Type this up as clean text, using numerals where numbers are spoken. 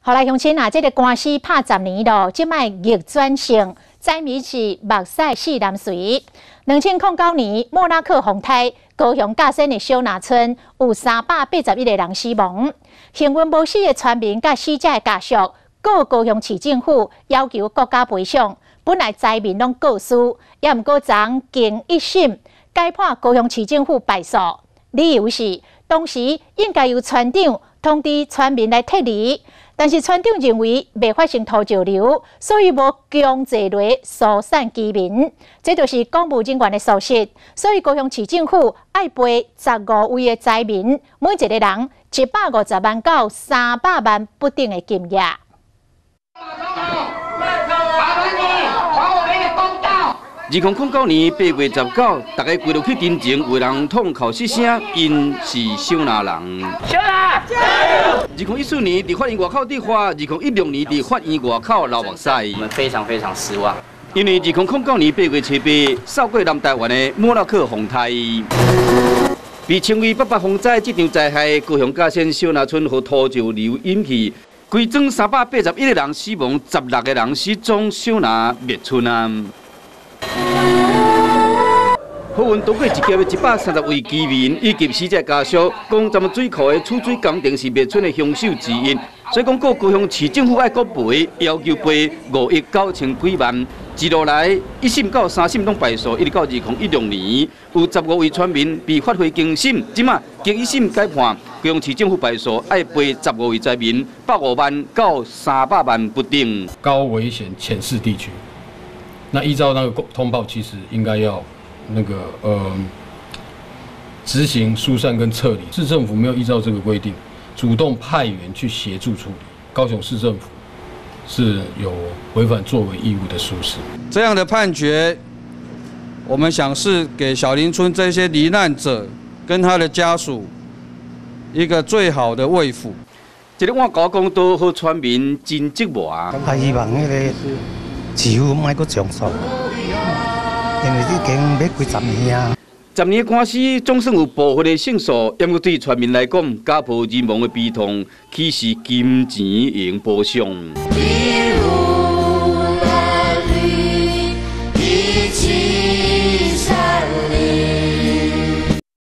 好來，鄉親啊，這个官司拍10年咯，這擺逆轉勝，災民是目屎四南隨。2009年莫拉克風颱，高雄甲仙的小林村有381個人死亡。幸運無死的村民佮死者的家屬告高雄市政府，要求國家賠償。本來災民攏告輸，也毋過昨經一審改判高雄市政府敗訴，理由是當時應該由村長通知村民來撤離。但是村長認為未發生土石流，所以無強制來疏散居民，這就是公務人員的疏失。所以高雄市政府愛賠15位的災民，每一個人150萬到300萬不等的金額。2009年8月19，大家規路去登前，有人痛哭失聲，𪜶是小林人。小林，加油！2014年佇法院外口對話，2016年佇法院外口流目屎。我們非常非常失望，因為2009年8月7日，掃過南台灣的莫拉克風颱，被稱為八八風災這場災害，高雄甲仙小林村予土石流引起，規莊381個人死亡，16個人失蹤，小林滅村啊！好運躲過一劫的130位居民以及死者家屬，講咱們水庫的儲水工程是滅村的兇手之一，所以講告高雄市政府愛閣賠，要求賠5億9千幾萬。一路來一審到三審攏敗訴，一直到2016年，有15位村民被發回更審，這馬經一審改判，高雄市政府敗訴，愛賠15位災民150萬到300萬不等。高危險潛勢地區，那依照那個通報，其實應該要那個執行疏散跟撤離。市政府沒有依照這個規定，主動派員去協助處理。高雄市政府是有違反作為義務的疏失。這樣的判決，我們想是給小林村這些罹難者跟他的家屬一個最好的慰撫。這个換講都予村民真折磨。啊，希望彼个市府莫閣上訴，因為已經欲幾十年啊。10年官司總算有部分的勝訴，不過對村民來講，家破人亡的悲痛，豈是金錢會用補償？